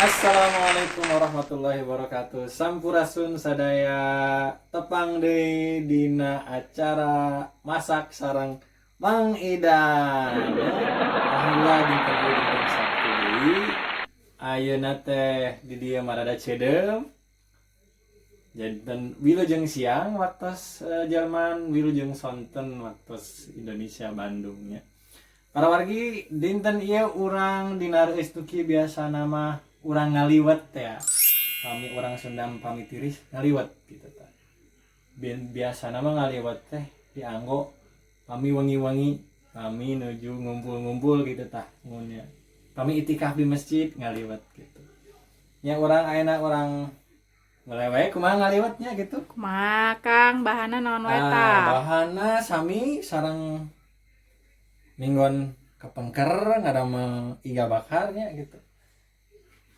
Assalamualaikum warahmatullahi wabarakatuh. Sampurasun sadaya, tepang deui dina acara masak sareng Mang Idan. Alhamdulillah, dinten ieu dinten Sabtu deui. Ayeuna teh di dieu mah rada ceudeum. Janten wilujeng siang waktos Jerman, wilujeng sonten waktos Indonesia Bandung nya. Para wargi, dinten ieu urang dina reueus tuki biasa mah urang ngaliwet ya. Pami urang Sunda, pami tiris ngaliwet gitu tah. Biasa mah ngaliwet teh dianggo pami wengi-wengi, pami nuju ngumpul-ngumpul gitu tah ngunya. Pami itikaf di masjid ngaliwet gitu. Ya, urang ayeuna urang ngelewe kumaha ngaliwetnya gitu. Kumaha, Kang, bahanna naon wae Ah, tah? Bahanna sami sareng minggon kepengker ngadamel iga bakarnya gitu.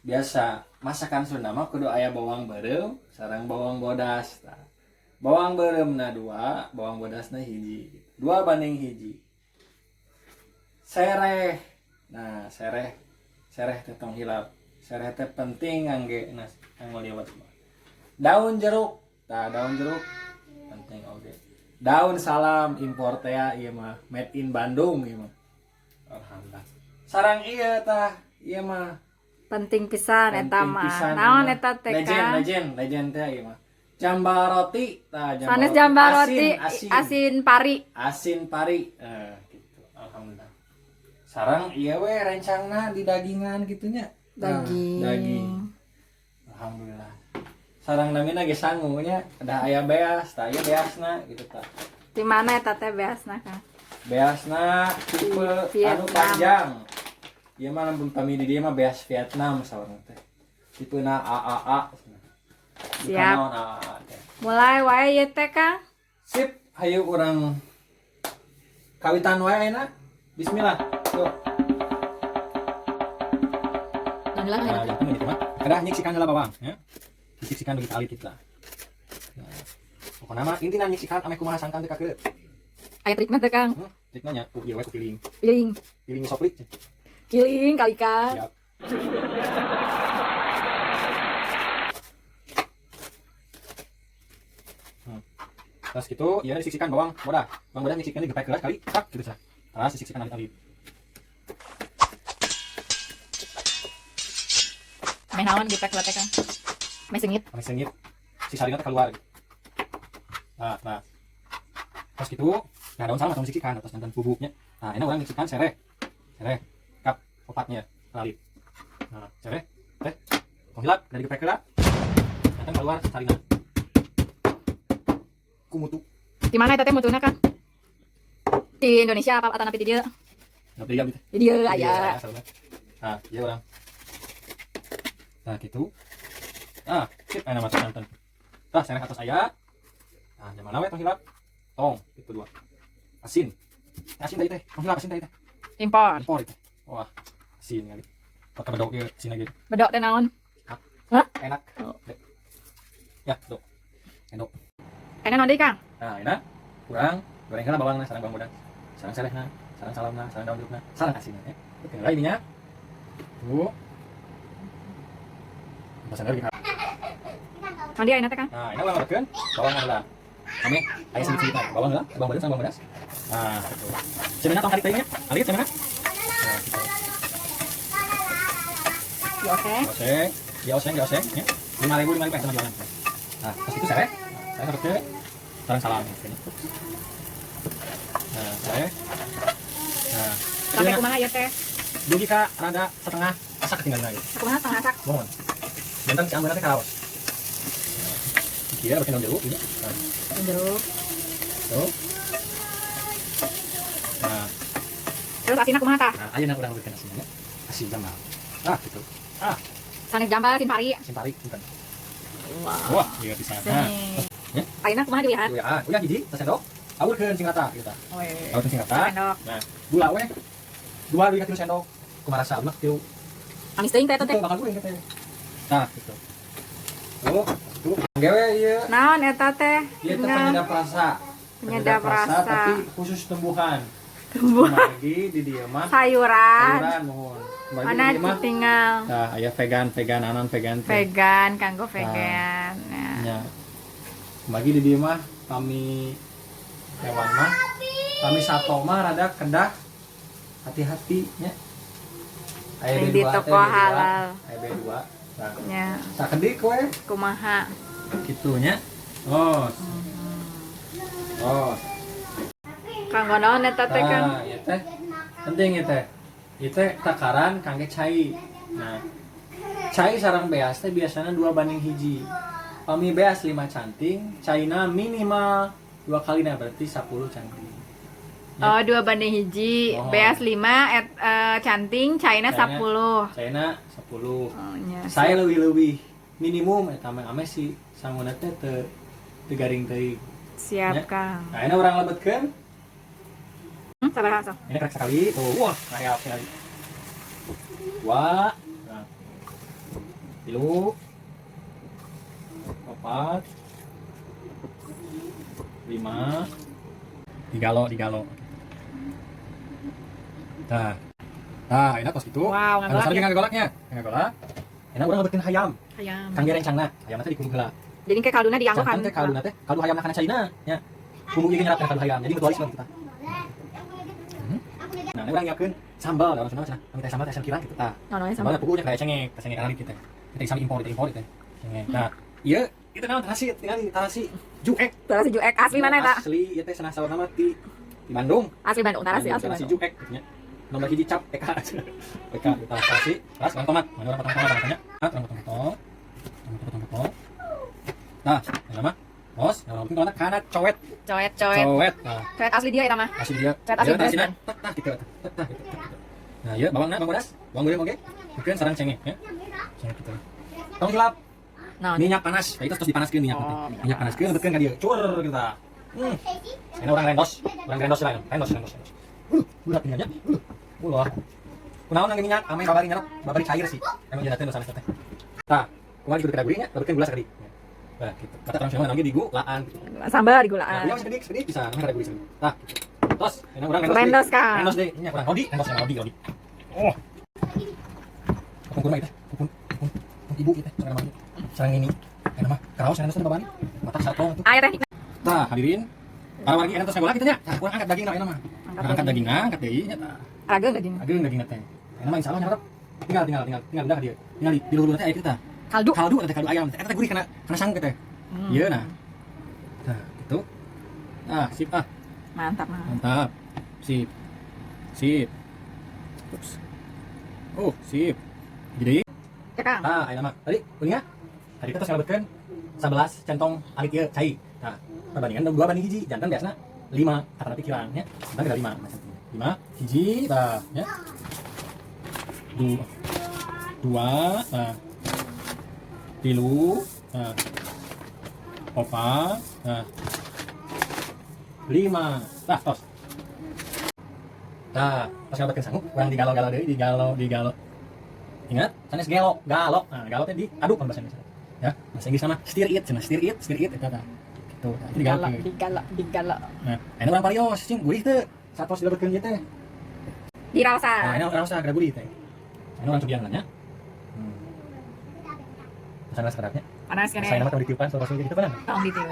Biasa masakan Sunda mah kudu aya bawang beureum sareng bawang bodas tah. Bawang beureumna dua, bawang bodasna hiji gitu. 2:1. Sereh. Nah, sereh, sereh teh tong hilap. Sereh teh penting ngangge nas kanggo liwet mah. Daun jeruk. Tah, daun jeruk penting oge. Daun salam impor teh ieu mah, made in Bandung ieu mah. Alhamdulillah. Sareng ieu tah, ieu mah Penting pisan eta penting mah. Pisan Naon ieu mah. eta teh, Legend, Kang? Legend, legend teh ieu mah. Jambal roti, tah, jambal Sanes roti. Jambal Asin, roti asin. Asin pari. Asin pari. Eh, gitu. Alhamdulillah. Sareng ieu we rencangna di dagingan gitunya. Nah, Daging. Daging. Alhamdulillah. Sareng namina ge sangu nya, ada aya beas, tah, ieu beasna gitu tah. Di mana eta teh beasna, Kang? Beasna tipe Vietnam. Anu panjang. Ieu mah lamun pami di dieu mah beas Vietnam saurna teh. Tipena AAA. Siap. Naon AAA teh. Mulai wae ieu teh, Kang. Sip, hayu urang kawitan wae ayeuna. Bismillah. Tuh. Nah, jangan gitu mah. Kedah nyiksikan heula bawang, ya. Disiksikan begitu alit kita. Nah, pokokna mah intina nyiksikan ameh kumaha sangkan teh kakeut. Aya trikna teh, Kang? Trikna nya ku ieu we, ku piling. Piling. Piling soplik. Piling kali, Kang. Siap. Terus gitu, ya disiksikan bawang bodas. Bawang bodas nyiksikan digepek heula sekali, tak gitu sah. Terus disiksikan alit-alit. Meh naon gepek lah teh, Kang? Meh seungit. Ameh seungit. Si sarina teh keluar. Nah, nah. Terus gitu, nah, daun salam atau disiksikan atas jantan bubuknya. Nah, ini urang nyiksikan sereh. Sereh. Kap opatnya alit. Nah, sereh teh. Tong hilap, dari gepek heula. Jantan keluar sarina. Ku mutu. Di mana eta teh mutuna, Kang? Di Indonesia apa atanapi di dieu? Nggak beli gitu. Di dieu Iya, aya. salah. Nah, iya urang. Nah, gitu. Ah, sip, enak masuk santan. Tah, sereh atas aya. Nah, yang mana we tong hilap? Tong, itu dua. Asin. Asin tadi teh. Tong hilap asin tadi teh. Impor. Impor itu. Wah, asin kali. Pakai bedok ge asin lagi. Bedok teh naon? Enak. Oh. Ya, dok. Endok. Enak naon deui, Kang? Nah, enak. Kurang goreng heula bawangna sareng bawang bodas. Sareng serehna, sareng salamna, sareng daun jerukna, sareng asinna ya. Oke, lah ininya. Tuh. Bahasa lagi. Naon deui ayeuna teh, Kang? Nah, ini urang makan bawang heula. Ame, aya sedikit sedikit bawang heula, bawang bodas sama bawang bodas. Nah, gitu. Sebenarnya tong tarik teuing nya. Alit sebenarnya. Nah, gitu. Dioseng. Oseng, dioseng, dioseng ya. 5.000, 5.000 sama jualan. Nah, terus itu sereh. Saya harus ke sareng salam. Nah, sereh. Nah, Sampai kumaha ieu teh? Dugi ka rada setengah asak ketinggalan lagi. Kumaha setengah asak? Mohon. Jantan si ambeuna teh karaos. Kira pakai daun jeruk ini. Nah, Daun jeruk. Tuh. Nah, Terus asinna kumaha tah? Nah, ayeuna urang bikin asinnya. Asin jambal. Ah, gitu. Ah, Sanes jambal, asin pari. Asin pari, bukan. Wah. Wah, iya bisa. Nah, ya. Ayeuna kumaha dilihat? Uyah, uyah hiji, sendok. Awurkeun sing rata gitu. Weh. Awurkeun sing rata. Sendok. Nah, gula we. 2 dugi ka 3 sendok. Kumaha rasa mah tilu. Amis teuing teh eta teh. Itu bakal goreng teh. Nah, gitu. Tuh, tuh. Gewe ieu. Naon eta teh? Ieu teh penyedap rasa. Penyedap rasa. Tapi khusus tumbuhan. Tumbuhan. Lagi di dieu mah Sayuran. Sayuran, mohon. Bagi Mana ieu mah. tinggal Tah, aya vegan, vegan, anon vegan teh. Vegan, kanggo vegan. Ya. Nya. Bagi di dieu mah pami hewan mah, pami sato mah rada kedah hati-hati nya. Aya Yang B2 di teh, toko B2. halal. Aya B2. Nah, Ya, sakedik we kumaha. Kitu nya. Oh. Oh. Kanggo naon eta teh kan? Nah, ieu teh penting ieu teh. Ieu teh takaran kangge cai. Nah, cai sareng beas teh biasanya 2:1. Pami beas 5 canting, caina minimal dua kali, nah berarti 10 canting. Oh, 2:1. Oh. Beas 5 et, canting, caina Caina. 10. Caina 10. Oh, nya. Saya lebih-lebih minimum eta mah ame si sanguna teh teu teu garing teuing. Siap, Ya. Kang. Nah, ini urang lebetkeun. Sabar sok. Ini krek sekali. Tuh, wah, kayak sekali. Dua, nah. Tilu, opat, lima, digalo, digalo. Nah, nah, ini tos gitu. Wow, Anu ngagolak sareng ya. ngagolaknya, ngagolak. Enak urang ngebetkeun hayam. Hayam. Kangge rencangna, hayam teh dikudu heula. Jadi kayak kalduna dianggo kan. Janten teh kalduna teh, kaldu hayam kana caina nya. Bumbu ieu nyerap kana kaldu hayam. Jadi mutualisme gitu tah. Nah, ini urang nyiapkeun sambal, orang Sunda mah cenah, kami teh sambal teh asam kirang gitu tah. Oh, namanya Sambal sambal. pugunya kayak cengek, teh cengek alit gitu. Kita sami impor, kita impor gitu. Cengek. Nah, ieu itu naon terasi, tinggal terasi juek. Tarasi juek asli mana eta? Asli ieu teh cenah saurna mah di Bandung. Asli Bandung, tarasi asli Tarasi Bandung. juek gitu nya. Nomor hiji cap PK. PK kita terasi, terus urang tomat. Mana urang potong tomat rasanya? Nah, urang potong-potong. Potong-potong. Nah, yang nama bos, yang penting tomatna kana coet. Coet, coet. Coet. Nah, Coet asli dia eta mah. asli dia. Coet asli Iya, tarasina. Dresden. Tek, tah gitu, tek, tah gitu, tek, gitu. Nah, iya bawangna, bawang bodas, bawang goreng oke. Mungkin sareng cengek ya. Cengek gitu. Tong silap, Naon? Minyak panas. Nah, itu terus dipanaskeun minyak Oh, teh. minyak Minyak panaskeun lebetkeun ka dieu. Cur gitu tah. Ini urang rendos, urang rendos lah, rendos, rendos, rendos. Berat minyaknya. Ulah. Kunaon nang minyak, ame babari nyerap, babari cair sih. Emang jadi teh sanes teh. Tah, kumaha kudu kada gurihnya, lebetkeun gula sakedik. Nah, gitu. Kata orang Sunda lagi digulaan gitu. Sambal Nah, digulaan. iya sakedik, sakedik bisa, namanya kada gurih sakedik. Tah, gitu. Tos, ini urang rendos. Rendos, deui. Kang. Rendos deh, ini urang rodi, rendos yang rodi, rodi. Oh. Kupung kurma itu, kupung, kupung, kupung ibu gitu, sareng mah. Sareng ini. Enak mah, karaos rendos teh babari. Matak sato tuh. Air teknik. Tah, hadirin. Para wargi enak terus ngagolak kitu nya. Tah, urang angkat daging enak mah. Urang angkat dagingna, angkat deui nya tah. Ageng daging. Ageung dagingna teh. Enak mah insyaallah nyarap. Tinggal tinggal tinggal tinggal udah ka dieu. Tinggal di luhur teh aya kitu tah. Kaldu. Kaldu teh, kaldu ayam. Eta teh gurih kana kana sangu teh. Ieu nah. Nah, gitu. Ah, sip ah. Mantap, mantap. Mantap. Sip. Sip. Ups. Oh, sip. Jadi, Ya, Kang. nah, ayeuna mah. Tadi kuningnya tadi kita ngalebetkeun 11 centong alit ieu cai. Nah, perbandingan 2:1, janten biasana 5 kata tapi kirang nya. Janten ada 5 macam 5 hiji tah nya. Dua, dua, nah. Tilu, nah. Opat, nah. Lima. Tah, tos. Nah, pas ngalebetkeun sangu, urang digalo-galo deui, digalo, digalo. Ingat, sanes gelo, galo. Nah, galo teh diaduk kan bahasa Indonesia. Ya, bahasa Inggris nama stir it, cenah stir it, stir it eta tah. Gitu. Nah, itu Digalak, digalokeun. digalak, digalak. Nah, ini urang parios, cing gurih teu. Satos dilebetkeun ieu teh. Diraosan. Nah, ini urang usah gara gurih teh. Ini urang cobian lah nya. Sana sekarangnya. Panas kan Saya ya? nama tong ditiupan soal gitu kan. Tong ditiup.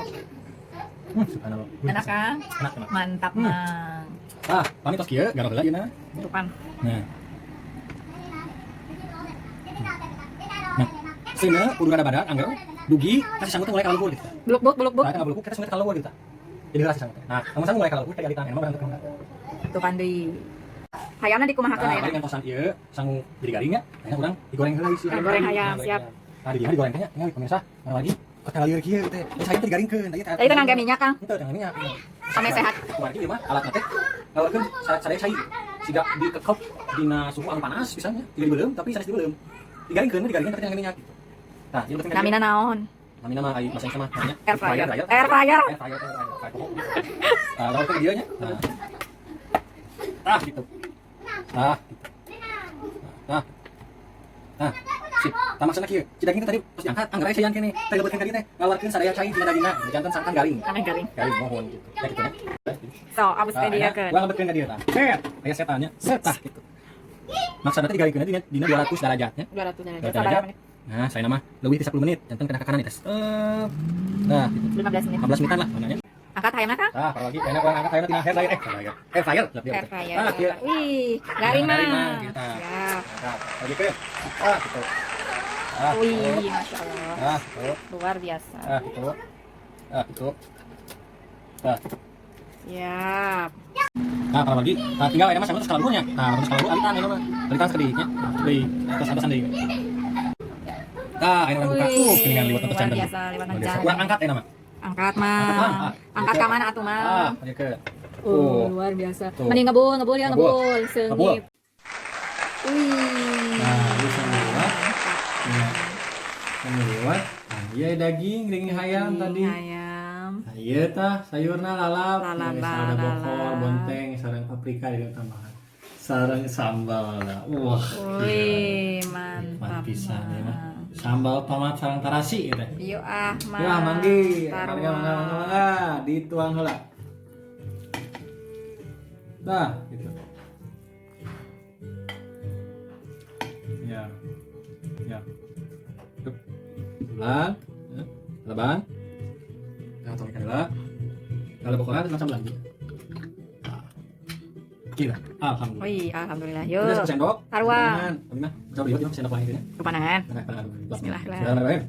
Subhanallah. Gurih Enak pisan. kan? Enak, enak. Mantap, Mang. Ah, pamit tos kieu, garo heula ieu na. Tuh kan. Nah. Nah, seuneu kudu rada badak angger dugi kasih sangu teh mulai ka luhur gitu. Buluk buluk buluk buluk. Nah, kan buluk kita sangu teh ka luhur gitu. Jadi heula si sangu teh. Nah, kamu sangu mulai ka luhur teh alitan emang berangkat ka Tuh kan deui. Hayamna dikumahakeun Nah, ayeuna? paling ngantosan ieu sangu jadi garing nya. Ayeuna urang digoreng heula isi Goreng hayam, Nah, goreng siap. hayam. Nah, di dieu digoreng teh nya, tinggal pemirsa, mana lagi kota lieur kieu teh. Geus hayam teh digaringkeun, tadi Tadi teh ngangge minyak, Kang. Henteu, ngangge minyak. Sampai sehat. Kumaha ieu mah alatna teh ngaluarkeun sadaya cai. Siga dikekep dina suhu anu panas pisan nya, tidak dibeuleum tapi sanes dibeuleum. Digaringkeun, digaringkeun tapi ngangge minyak gitu. Nah, ieu penting. Namina naon? Namina mah ai bahasa Inggris mah namanya Air fryer. Air Air fryer. Air fryer, air fryer. Nah, lalu ke dieu nya. Nah. Ah, gitu. Ah, gitu. Nah. Nah, sip. Tah maksudna kieu. Si daging teh tadi pas diangkat, anggar aya caian keneh. Teh lebetkeun ka dieu teh, ngaluarkeun sadaya cai tina dagingna. Janten sangkan garing. Aneh garing. Garing mohon gitu. Ya gitu ya. So, abis Nah, teh dia enak. ke. Gua lebetkeun ka dieu tah. Set. Aya setannya. Set tah gitu. Maksudna teh digawekeun dina dina 200 derajatnya. 200 derajat. 200 Sabar derajat. menit. Nah, saya nama leuwih ti 10 menit, janten kena ka kanan tes. Nah, gitu. 15 menit. 15 menitan lah namanya. Angkat hayamna, Kang. Ah, kalau lagi enak orang angkat hayamna tina hair dryer, air fryer. Air fryer. Ah, kieu. Wih, garing mah. Garing mah, gitu. Siap. Nah, lagi ke. Ah, gitu. Ah, gitu. Wih, masya Allah. Ah, gitu. Luar biasa. Ah, gitu. Ah, gitu. Ah. Siap. Nah, kalau lagi, nah, tinggal ini mah sama terus kaluhurnya. Nah, terus kaluhur alitan ini mah. Alitan sakediknya. Deui, terus atasan deui. Nah, ini orang buka. Keningan liwet Luar janten. biasa, liwet Luar biasa. janten. Urang angkat ini mah. Angkat mah. Angkat, Mang. Ah, Angkat gitu. ka mana atuh, Mang? Ah, ke. Oh, luar biasa. Tuh. Mending ngebul, ngebul ya Ngebul. ngebul, Ngebul. seungit. Wih. Nah, ini sambil Ya. Sambil liwet. Nah, iya daging, daging hayam tadi. Ayam. Nah, iya tah sayurna lalap, Lalap, ada bokor, lalap. bonteng, sareng paprika di tambahan. Sareng sambal lah. Wah, Wih, mantap. nikmat pisan ya mah. Mang. Sambal tomat sareng tarasi gitu. Yuk ah, Mang. Ya, manggi. Taruh. Mangga, mangga, mangga, mangga. Dituang heula. Nah, gitu. Ya. Ya. Dup. Ulang. Ya. Leban. Nah, tolong heula. Kalau bokoran langsung lagi. Nah. Gila. Alhamdulillah. Wih, alhamdulillah. Ini Yuk. satu sendok. Taruang. Tangan. Tapi mah, coba lihat sendok lain gitu ya. Panangan. Nah, tangan. Bismillah. Bismillahirrahmanirrahim.